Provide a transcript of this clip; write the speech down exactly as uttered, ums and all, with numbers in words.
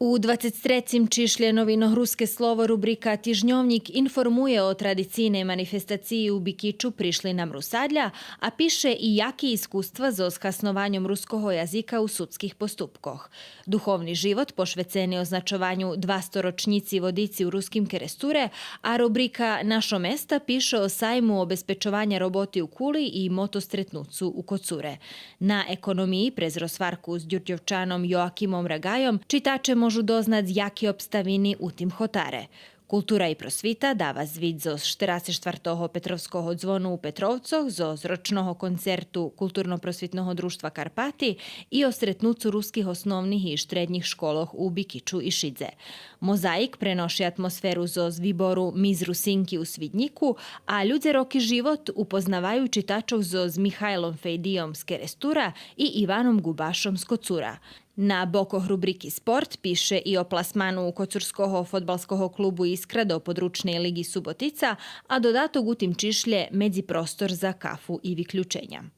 У двацец трецим чишлє новинох Руске слово рубрика Тижньовнїк информує о традицийней манифестациї у Бикичу Пришли нам русадля, а пише и яки искуства зоз хаснованьом руского язика у судских поступкох. Духовни живот пошвецени означованю двасторочнїци Водици у Руским Керестуре, а рубрика Нашо места пише о сайму обезпечованя роботи у Кули и мотостретнуцу у Коцуре. На Економиї през розгварку з дюрдьовчаном Йоакимом Рагайом читаче можу дознац яки обставини у тим хотаре. Култура и просвита дава звит зоз штерацец штвартого Петровского дзвону у Петровцох, зоз рочного концерту Културно-просвитного дружтва Карпати и о стретнуцу руских основних и штреднїх школох у Бикичу и Шидзе. Мозаїк преноши атмосферу зоз вибору Мис Русинки у Свиднїку, а Людзе, роки, живот упознаваю читачох зоз Михайлом Фейдийом з Керестура и Иваном Губашом з Коцура. На бокох рубрики Спорт пише и о пласману коцурского фодбалского клубу Искра до подручней лиґи Суботица, а додаток у тим чишлє Медзипростор за кафу и виключеня.